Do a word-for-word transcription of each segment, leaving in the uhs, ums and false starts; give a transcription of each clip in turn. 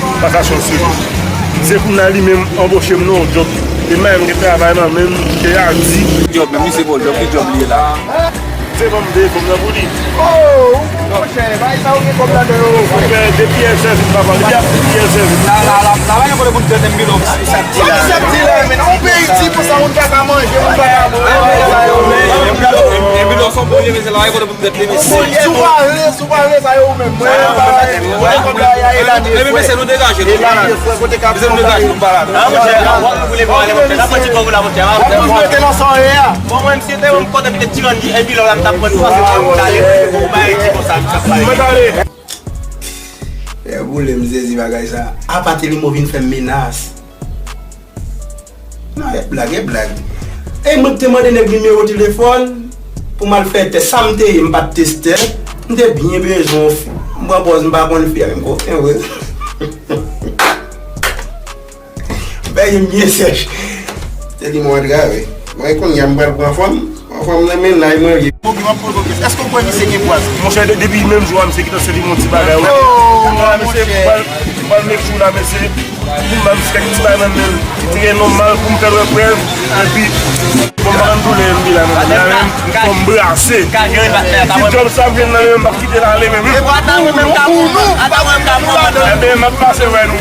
pou pasasyon sou li. Se pou nan li menm anboche m nan yon djòb. E m menm gen travay nan men m, ke a di. Djòb, menm misye bon, djòb ki djòb li ye la. Se bon, m veye bon nan pou li. Oh, monchè, bay sa ou gen kòb ladan yo. Monchè, depi yè sèvis, papa, depi ap depi yè sèvis. La, la, la, la, pa gen kote pou n tèt enbi lòk. Sa ki sa ap di la, men? On peyi di konsa, moun pa ka manje, moun pa ka bwè. Enbi lòk se yon bon leve, se la, pa gen kote pou n tèt leve. Si w pa vle, si w pa vle, sa yo ou menm. Mwen, mwen, mwen, kòb la, y a elane. Ebyen, mesye, nou degaje, nou pa la. Mesye, nou degaje, nou pa la. Ah, monchè, wòl nou pou leve, ale, monchè. N ap pran ti kòb la, monchè. Wòl nou mete nan sa w ye a. Bon, mwen, si te yon kote pite ti rann di enbi lòk la, m t ap pran twa sèt mil, m t ale, bon, bay ti konsa, m t ap pale. Fè boule m sezi bagay sa. Apa Telimo vin fè m menas. Non, e blag, e blag. E mwen ki te mande nèg nimewo telefòn pou m al fè tès. Sa m te ye, m pa t testè. M te byen bezwen yon fi. M pran pòz m pa konn fi a, men m koken vre. Bèl m byen sèch. Se li mwen antrave. Mwen kounye a m pral pran fanm. Pran fanm nan men lay mwen ye. Bouki, m ap poze w kesyon. Èske w kwè misye gen pwaz? Monchè, de- depi menm jou a, misye gentan sèvi m yon ti bagay, wi. Oh, monchè. Misye pral, pral make sure la, mesye. Pou m ba misye kèk ti bagay nan men l. Ki te gen nòmal pou m fè l wè prèv. Epi, bon, m pa konn doulè m gen la menm. La menm, fò m brase. Ti djòb sa m jwenn nan men m, m p ap kite l ale menm. Ebyen, m ap pase wè nou.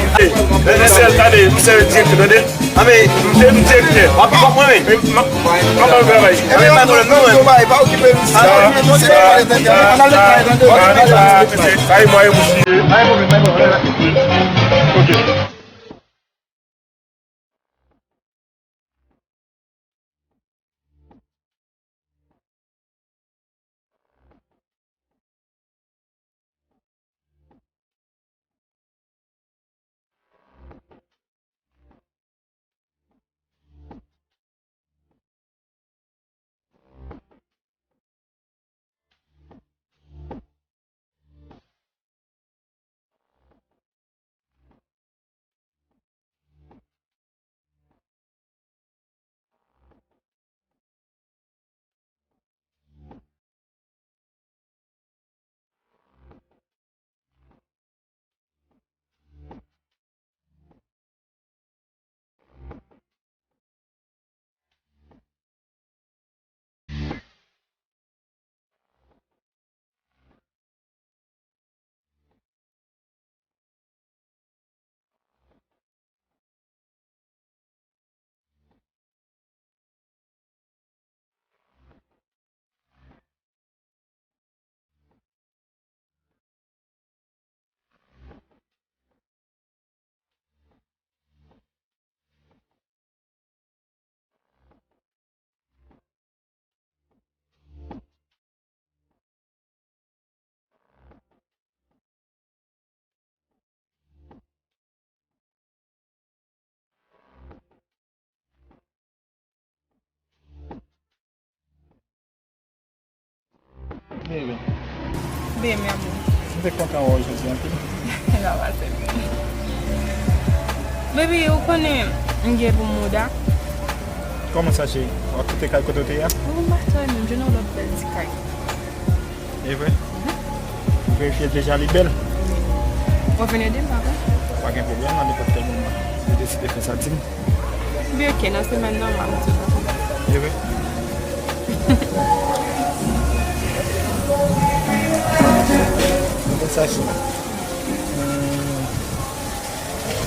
Misye, tande, misye direktè, tande. Anben, m se m direktè. W ap, w ap mwen menm. M ap, m ap al travay. Ebyen, pa pwoblèm, non, menm. Pa okipe misye. Sa, sa, sa, sa, sa, sa, e mwen, e mwen. Ok. Baby. Baby, amour. M te kontan wè w jodi anpil. Sa pase byen. Baby, ou konnen m gen pou mouda. Kòman sa, cheri? W ap kite kay kote w te ye a? Ou pa tande, m jwenn yon lòt bèl ti kay. E vre? Ou verifye deja li bèl? Wi. W ap vin ede m, pa vre? Pa gen pwoblèm, nan nenpòt kèl moman. Ou deside fè sa, di m. Byen, ok, nan semèn nan, m ap di w. E vre? Mwen konn sa, cheri. Hmm.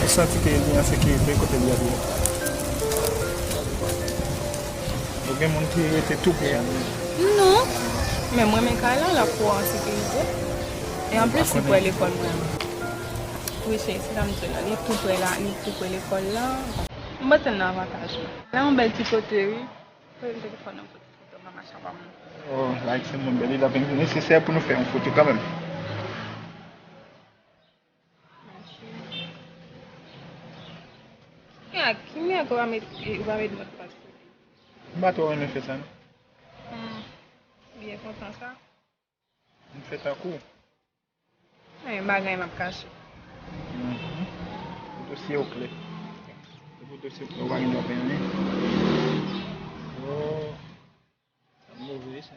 Ou santi ke li an sekirite kote l ye a? Ou gen moun ki rete tou pre a? Non. Men mwen renmen kay la, l ap twò an sekirite. E anplis, li pre lekòl mwen. Wi, cheri, se sa m di w la. Li tou pre la, li tou pre lekòl la. M panse m nan avantaj mwen. La yon bèl ti kote, wi. Poze m telefòn nan pou ti foto m nan machin pa moun. Oh, like se moun bèl, li la vin nesesè pou nou fè yon foto kanmenm. Ya, ki mèg ou pa met, ou pa met mòdpas pou li? M pa twò renmen fè sa, non. Hmm. Li enpòtan sa. M fè tankou w. Men bagay m ap kache. Mhm. Pou dosye w klè. Se pou dosye w klè, ou pa gen dwa fè anyen. Oh, sa move, wi, sa.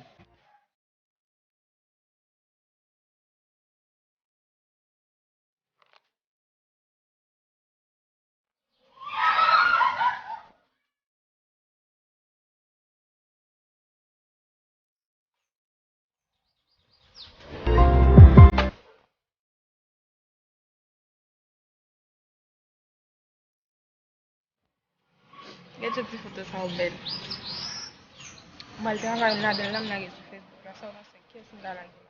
Gade ti foto sa yo bèl. M al travay, m lage l la, m lage sou Facebook la, sa w panse? Kiyès m ta lage la?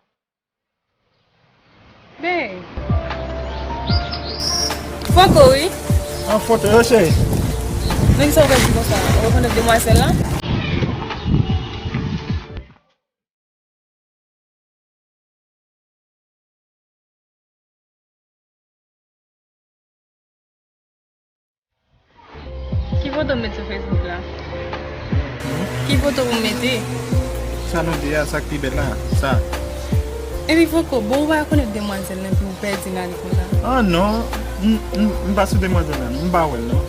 Ben. Foto, wi. An foto, yo, cheri. Men kisa w fè di konsa? Ou rekonèt demwazèl la? Ki Foto m met sou Facebook la. Ki foto pou m mete? Sa nou di a, sa k pi bèl la, sa. Epi Foko, bon, ou pa rekonèt demwazèl nan, epi ou pèdi nan li konsa. Ah non, m, m, m pa sou demwazèl la, non, m pa wè l, non.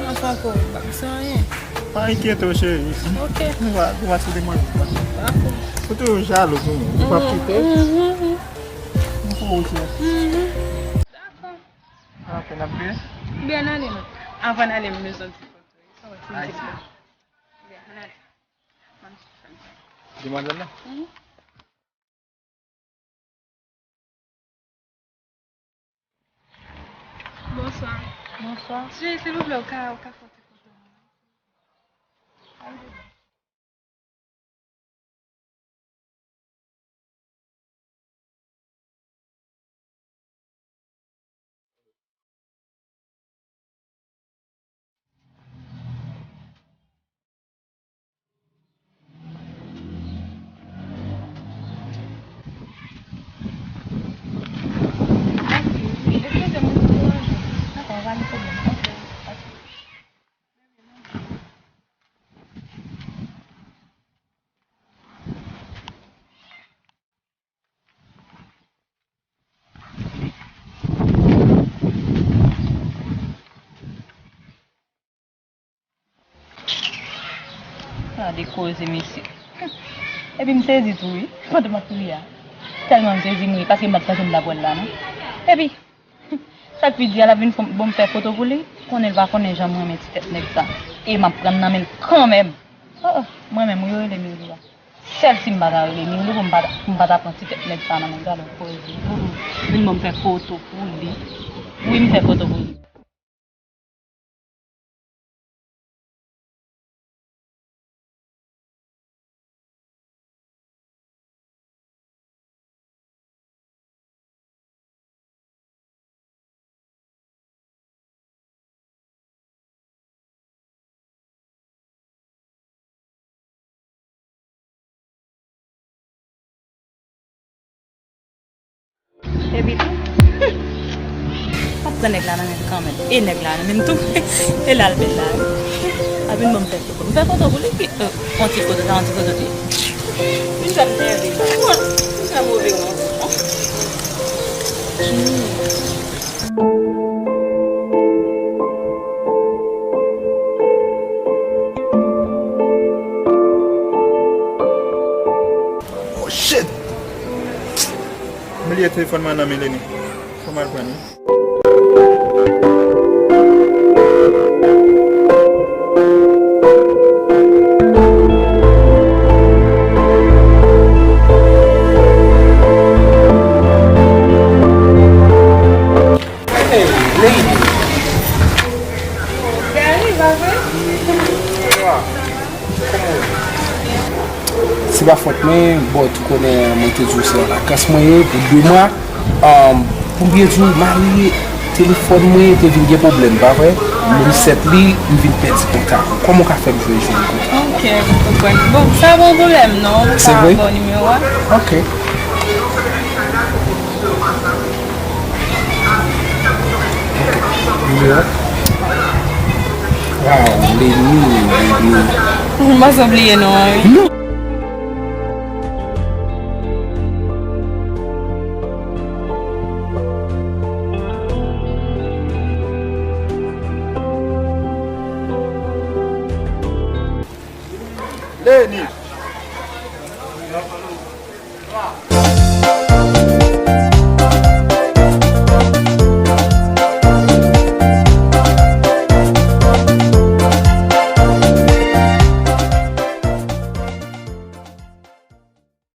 Ah, Foko, ou pa sou anyen. Pa enkyete w, cheri. Ok. M pa, m pa sou demwazèl la. Dakò. Ou toujou jalou pou mwen. Ou p ap kite? Mhm, mhm. M pou ou, cheri. Mhm. Dakò. Ok, n ap byen? Byen, n ale, non. Anvan n ale, m bezwen ti foto. Sa w ap fè? Byen, n ale. Demwazèl la? Mhm. Bonswa. Bonswa. Cheri, silvouplè, ou ka, ou ka fè yon ti foto pou mwen? Gade koze, mesye. Epi m sezi tou, wi, pandan m ap ri a. Tèlman m sezi, m ri, paske m pa t panse m t ap wè l la, non. Epi, sa k pi di a, l ap vin fè m, bon, m fè foto pou li, konnen l pa konnen jan m renmen ti tèt nèg sa. E m ap pran nan men l kanmenm. Oh, oh, mwen menm, wi, yo rele Mirlou a. Sèl si m pa ta rele Mirlou pou m pa ta, pou m pa ta pran ti tèt nèg sa nan men, gade yon koze. Vin ban m fè foto pou li. Wi, m fè foto pou li. Epi tou, m ap pran nèg la nan men l kanmenm. E nèg la nan men m tou. E l al bèl la, wi. Ap vin ban m fè foto. M fè foto pou li, pi, euh, yon ti foto, sa yon ti foto tou. Vin fè m sèvi. Mwen, m fè move moun. Oh shit! M bliye telefòn mwen nan men Leni. Fò m al pran li. Hey, lady. Gary, pa vre? Se pa fòt mwen, but ou konnen mwen te di w se an vakans mwen ye pou de mwa. Um, pou byen di w, malere, telefòn mwen te vin gen pwoblèm, pa vre? M reset li, m vin pèdi kontak ou. Kòman w ka fè m jwenn kontak ou? Ok, m konprann. Bon, sa pa yon pwoblèm, non. Se vre? M ka ba w nimewo a. Ok. Nimewo? Wow, Leni, Leni. M panse w bliye non an, wi. Non. Leni.